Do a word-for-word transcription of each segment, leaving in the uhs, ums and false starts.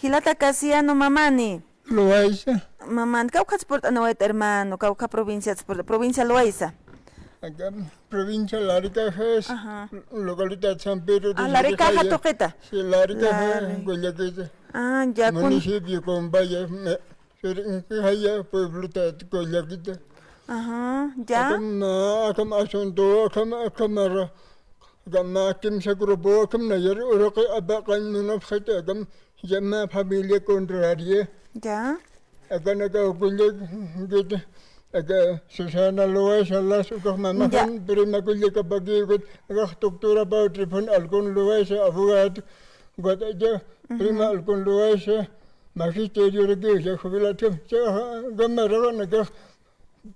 Jilata Casiano, mamani. Loaiza. Mamani, kawkhatsa purt'aniwayta, hermano, kawkha provinciatsa purt'aniwayta, provincia Loaiza. Acá, provincia Laricajas, ajá, localidad San Pedro de... Ah, Laricaja tuqita. Sí, Laricaja, Lari- Collaquita. Ah, ya, kun- municipio Combaya, me-, Jaya, pueblota Collaquita. Ajá, ya. Akham, akham asunto, akham, akham ara. Akham kimsa grupo, akham nayar uraqi apaqañ munapxiti, akham llama familia contraria. Ya. Akanaka Collaquita, aka Susana Loaiza Lazo, ukax mamaxan, ya, prima Collaquita, akax doctora Pau Trifón Alcón Loaiza, abogado, ukat ya, prima, ujú, Alcón Loaiza, magisterio riki, ya jubilación, ya, gamaraxanakax,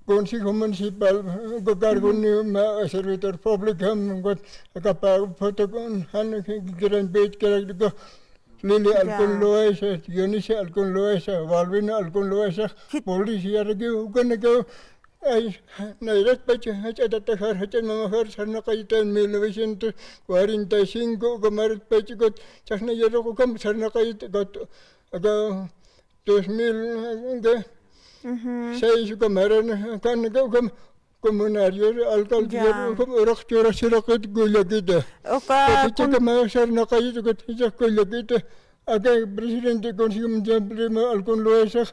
Consejo Municipal, go cargo, ujú, ni ma servidor público, ham, go, akapa, foto, con, han, gran bit, que, go, Lili, ya, Alcón Loaiza, Dionisio Alcón Loaiza, Balbino Alcón Loaiza, hit- policía riki, ukanaka, ay, nayrat pacha, hach'atatajar, hach'at mamajar, sarnaqayta en mil novecientos cuarenta y cinco, uka marat pacha, got, chasna yaruq, ukam sarnaqayta, got, aka, dos mil, ¿qué? Ujú. Seis, uka maran, kan, uka, uka, comunario, alcalde, ya, uka, uraq churasiraqit Collaquita. Uka, uka kun- chaka ma sarnaqayta, uka, chaka Collaquita. Aka presidente Consejo Mundial, prima Alcón Loaiza,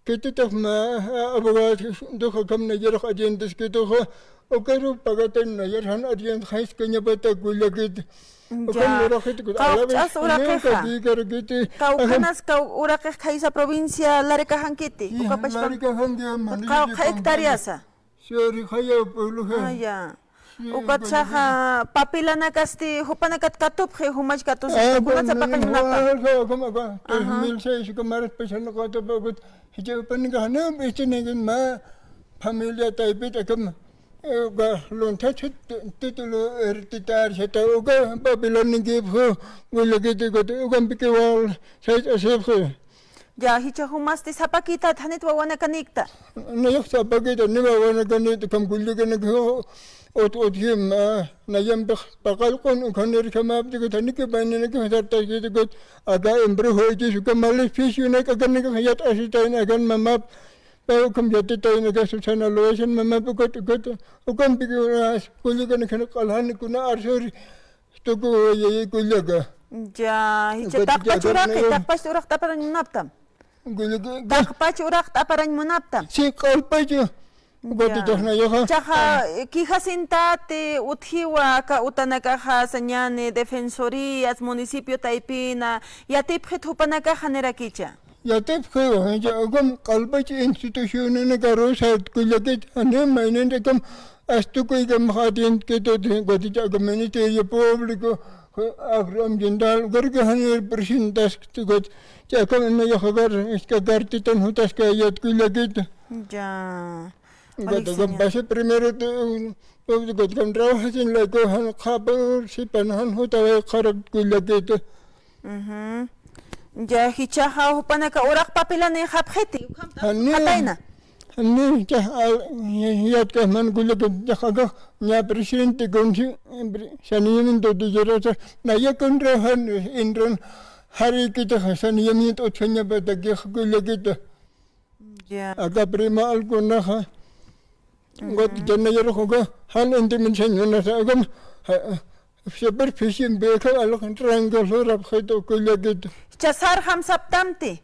Kititix mä, a, abogado, duxa kamna yarax adientes kituxa, ukaru pagatan na yaraxan adientes jayskañapata Collaquita. Ya. Ukan uraxit, kawkch'as uraqixa. Kawkhanas kaw uraqix khaysa provincia Laricajankiti. Ya, ukapachpan. Laricajanki, municipio. Kawkha hectáreasa. Seri jaya puebloxa. Ah, ya. Ukat saxa papilanakasti jupanakat katupxi, jumach katusi, ah, kunatsa paqañ munapa. Ajá. Dos mil seis, uka marat pasan katupa, ukat, jicha jupanakax, no, este, ningin mä familia taypit, akam, eh, uka, lunthat, título hereditario, sata, uka, papilan ningipxi, Collaquita, ukat, ukampiki wal, sayt asipxi. Ya, jichha jumasti sapakïtat, janit wawanakanikta. Nayax sapakïta, ni wawanakanïta, ukham Collaquinaka, ut, utjim, ah, nayampix paqallqun, ukhanirjamapt'kut, janiki bayninaki sartaskïtkut, aka embrujo ichis, uka maleficionak, akanakax yat'asitayna, akan mamap, pä ukham yatitayna, aka Susana Loaiza mamap, ukat, ukat, ukampiki, ah, Collaquinakana q'aljan kuna arsuri, Tuku, ya, ya, Collaca. Ya, jichha taqpach uraqi, taqpach uraqt'aparañ munaptam. Collaca. Taqpach uraqt'aparañ munaptam. Sí, q'alpach. Ya. Chaxa, eh, quejas sintati, utjiwa, aka utanakaxa, sañani, defensorías, municipio taypina, yatipxit jupanakaxa nirakicha. Yatipxiwa, ya, ukham q'alpach institucionanakaru sat Collaquit, jani mayninrakam, astukuykam jatint kitut, Collaquit, aka Ministerio Público, Agroambiental, ukarki jani representaskti, Collaquit, chakam imayaxakar, iska cartitan jutaskayät Collaquit. Ya. Collaquit, base primero, Collaquit, trabajasin layku, jan qhapur, sipan, jan jutaway qharakt Collaquit. Ujú. Ya, jichhaxa jupanaka uraq papilanïxapxiti, ukham qhatayna. Jani, jichhax, al, ya, yatkasman Collaquit, jichhax akax, ña presidente, consi-, pre-, saneamiento de llorosa, naya contra jan, inran, jarïkitaxa, saneamiento utjañapatakix Collaquit. Ya. Aka prima Alconaxa. Ujú. Got, ya nayarux uka, jan inti min señonasa, uka, ja, superficie vieja, alaq tranca lurapxitu Collaquit. Jichha sarxam saptamti.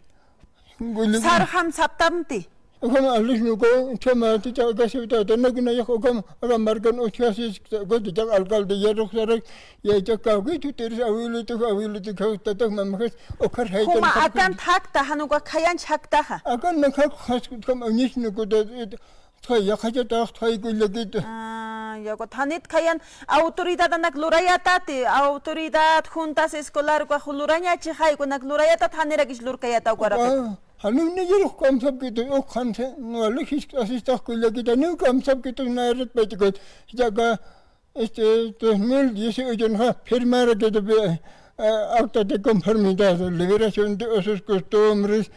Collaquit. Sarxam saptamti. Ukham alis nuko, chama, ti, cha, aka siptata, nak, nayax, ukham, aka markan, uchhasis, got, ya alcalde, yarux, sarak, Ya, ya, kawkï, tutiris abuelito, abuelito, kawkï, tatak, mamakas, ukhar, jaytan, juma, akan thakta, jan uka khayanch jaktaxa. Akan na khak, khas, kham, añis, nukuta, it, thay, yaqhachatax, thay, Collaquit. Ah, ya, ukat janit khayan, autoridadanak lurayatati, autoridad, juntas escolar, uka, lurañachi, jay, ukanak lurayatat, janirakis lurkayata, ukarapit. Ah, janiw niyarux kamsapkit, uk, khanse, nuwali, jis, asistax, Collaquit, janiw kamsapkit, nayarat, paytikut, yaka, Este, dos mil dieciocho, ¿no? Firmarakit, eh, acta de conformidad, liberación de usos, costumbres,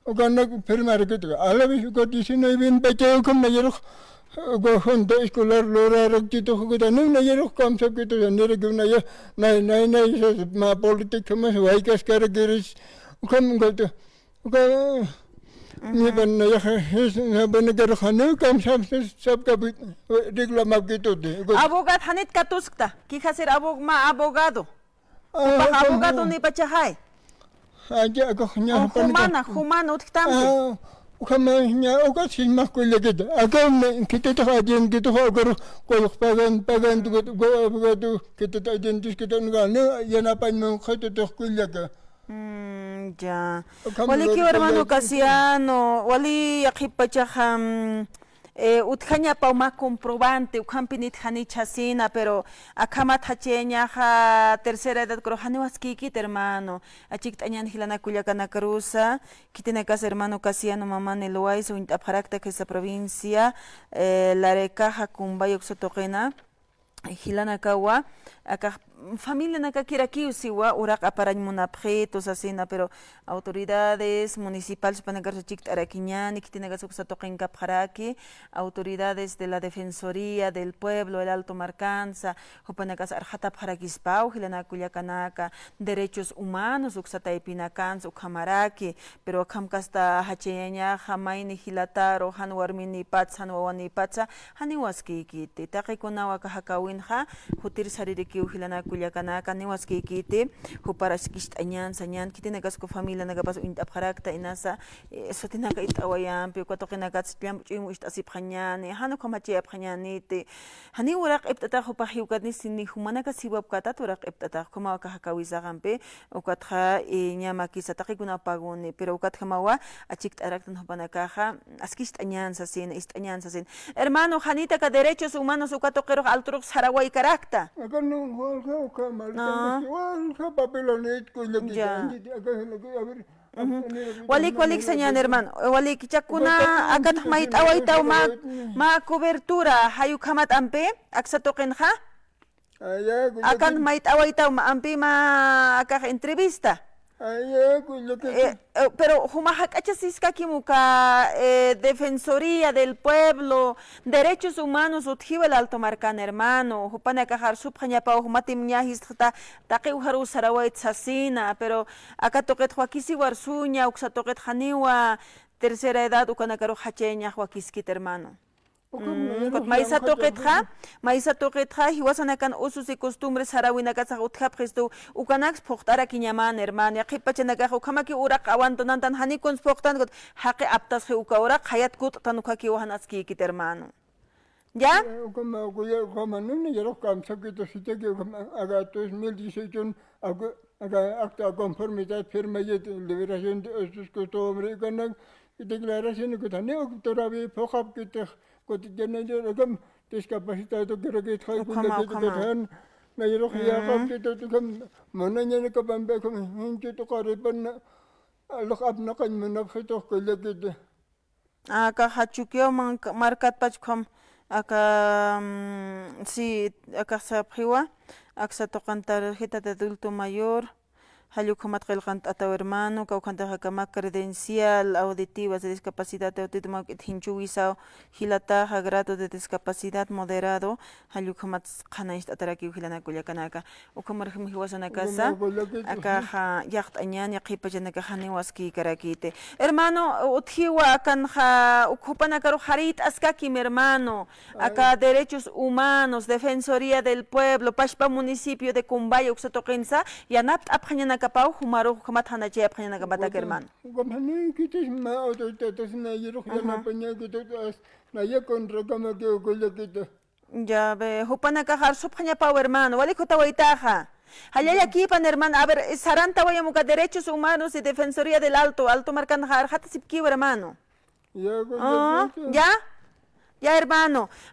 ukanak firmarakit, a la vez uka diecinueve en Pachayo, ukham nayarux, uka junta escolar lurarakit, uka nayarux kamsapkit, nayarux, nay, nay, nay, nay, ma política más, waykaskarakiris, Ukham, ukham, ukham, nipan nayaxa, jis, napan nakarux janiw kamsam, sapkapit, reclamapkituti, ukham. Abogad, janit katuskta, quejas ser abog-, mä abogado. Ah, upax ukham, abogado nipachaxay. Jumana, jumana utjtampi. Ah, ukhama ña, ukat sismax kullakita. Akan khititix allin khititix ukarux qullq pagan, pagan, tukut, uka abogado khititix allin khitit ukan, yanapañ munxitutix kullaka. Mm, ya. Walikiw hermano Casiano, wali yaqhip pachaxa, mm, eh, utjañapaw mä comprobante, ukhampi nit janichasina, pero akhamat jachayañaxa tercera edad, pero janiw askïkit hermano. Achikt'añän jilanak kullakanakarusa, khitinakas hermano Casiano Mamani Loaiza uñt'apxarakta esa provincia, eh, Larecaja, Cumbaya uksa tuqina. Jilanakawa, akax familianakakirakiw siwa, uraq aparañ munapxitu sasina, pero autoridades municipales jupanakarusa chikt'arakiñäni, khitinakas uksa tuqinkapxaraki, autoridades de la Defensoría del Pueblo, el Alto markansa, jupanakas arxatapxarakispaw, jilanak kullakanaka, derechos humanos uksa taypinakansa, ukhamaraki, pero akham kasta jachayañaxa, mayni jilataru, jan warminïpatsa, jan wawanïpatsa, janiw askïkiti. Taqikunaw aka jakäwinxa, jutir saririkiw jilanak kullakanaka, janiw askïkiti, jupar askist'añän, sañän, khitinakas uka familianakapas uñt'apxarakta inasa, eh, sutinaka it'awayampi, uka tuqinakats llamp'u ch'uym ucht'asipxañäni, jan ukham jachayapxañäniti, janiw uraq q'ipt'atax jupax jiwkatnis, ni jumanakas jiwapkätat uraq q'ipt'atax, ukhamaw aka jakäwisaxampi, ukatxa, eh, ñä makisa taqikuna apaguni, pero ukatjamawa achikt'araktan jupanakaxa, askist'añän sasina, ist'añän sasina. Hermano, janit aka derechos humanos uka tuqirux alturux sarawaykarakta. Akan walja uka markanit, walja papelonit, kullakita, ya, anchiti, aka, a ver, walik, walik sañän hermano, walik, jichhakuna, akan mayt'awaytaw mä, mä cobertura, jay ukhamat ampi, aksa tuqinxa. Akan mayt'awaytaw mä ampi mä akax entrevista. Eh, eh, pero juma jak'achasiskakim uka, eh, Defensoría del Pueblo, Derechos Humanos utjiw el Alto markan hermano, jupanakax arsupxañapaw jumatim ñä jistxta, taqiw jaruw sarawayt sasina, pero aka tuqitx wakisiw arsuña, uksa tuqitx janiwa tercera edad ukanakarux jachayañax wakiskit hermano. Maysa tuqitxa, maysa tuqitxa, jiwasanakan usos y costumbres saräwinakatsax utjapxistu, ukanaks phuqt'arakiñaman hermano, yaqhip pachanakax ukhamaki uraq awantunantan, jani kuns phuqtan, jaqi aptasxi uka uraq, jayat kutt'tan ukhakiw jan askïkit hermano. ¿Ya? Eh, ukhama, ukhama, ukhama, nuna, yarux kamsakita sitaki, ukhama, aga dos mil dieciocho, aga, aga acta conformidad firmayit, liberación de usos y costumbres, ukanak, y declaración, ukat jani, uk todavía phuqapkitix, cotidianamente, ukham, discapacitado, kirakit, jay, ukhama, kullakit, ukhama. Ukat jan, na yarux yaqapkita, ukham, munañanakapampi, ukham, jinchut uqaripan, alux apnaqañ munapxitux, kullakit. Akaxa Chukiyaw man-, markatpach ukham, aka, mm, sí, akax sapxiwa, aksa tuqin tarjeta de adulto mayor, jall ukhamat qillqant'ataw hermano, kawkhantix aka mä credencial auditiva de discapacidad autismo, k'it jinchuwisaw, jilataxa grado de discapacidad moderado, jall ukhamat qhanañcht'atarakiw jilanak kullakanaka. Ukhamarjam jiwasanakasa, akaxa yaqt'añan, yaqhip pachanakax janiw askïkarakiti. Hermano, utjiwa akanxa, uk jupanakarux jarït'askakim, hermano. Aka Derechos Humanos, Defensoría del Pueblo, pachpa municipio de Cumbaya, uksa tuqinsa, yanapt'apxañanakapaw, jumarux ukhamat janachayapxañanakapatak, hermano. Ukham janikitis mä autoridades nayarux yanapañakitu, naya contrakamakiw kullakita. Ya ve, jupanakax arsupxañapaw hermano, wali jutawaytaxa. Jallallakïpan hermano, a ver, eh, sarantawayam uka Derechos Humanos y Defensoría del Alto, Alto markanxa arxatasipkiw hermano. Ya, ya. Ya hermano,